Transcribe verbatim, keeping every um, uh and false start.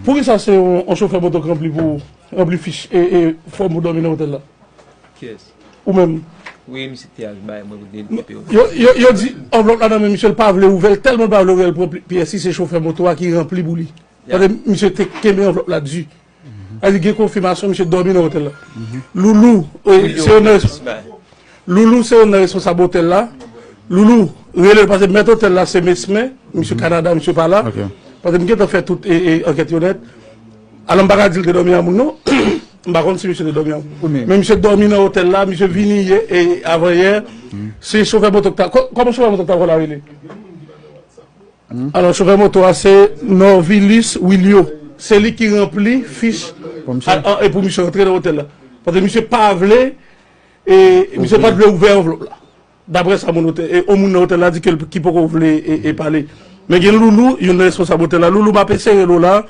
Poukisa se yon, yon chofè moto k ranpli pou ranpli fich e, e fòm pou dòmi nan otèl la? Kiyès? Ou menm? Wi, misye te al bay mwen pou te te yo. Yo, yo, yo di anvlòp la nan men misye, l pa vle ouvè l, tèlman l pa vle ouvè l pou P S I, se chofè moto a ki ranpli pou li. Paske misye te kenbe anvlòp la di. Sa di gen konfimasyon, misye dòmi nan otèl la. Loulou, eh, se yon nan Loulou se yon nan responsab otèl la. Loulou, rele l paske mèt otèl la se Mesmen, misye Kanada, misye pa la. Paske m gentan fè tout e, e, ankèt yo nèt. Alò m pa ka di l te dòmi a moun non. M pa konn si misye te dòmi a moun. Men misye dòmi nan otèl la, misye vini yè e avanyè. Se chofè moto k ta, kò- kòman chofè moto k ta pral rele? Alò chofè moto a se Norvilis Wilio. Se li ki ranpli fich a- a- e pou misye rantre nan otèl la. Paske misye pa vle, e misye pa t vle ouvè anvlòp la. Daprè sa moun otèl, e, yon moun nan otèl la di ke l ki poko vle e, e pale. Men gen Loulou, youn nan responsab otèl la. Loulou, m ap eseye rele w la.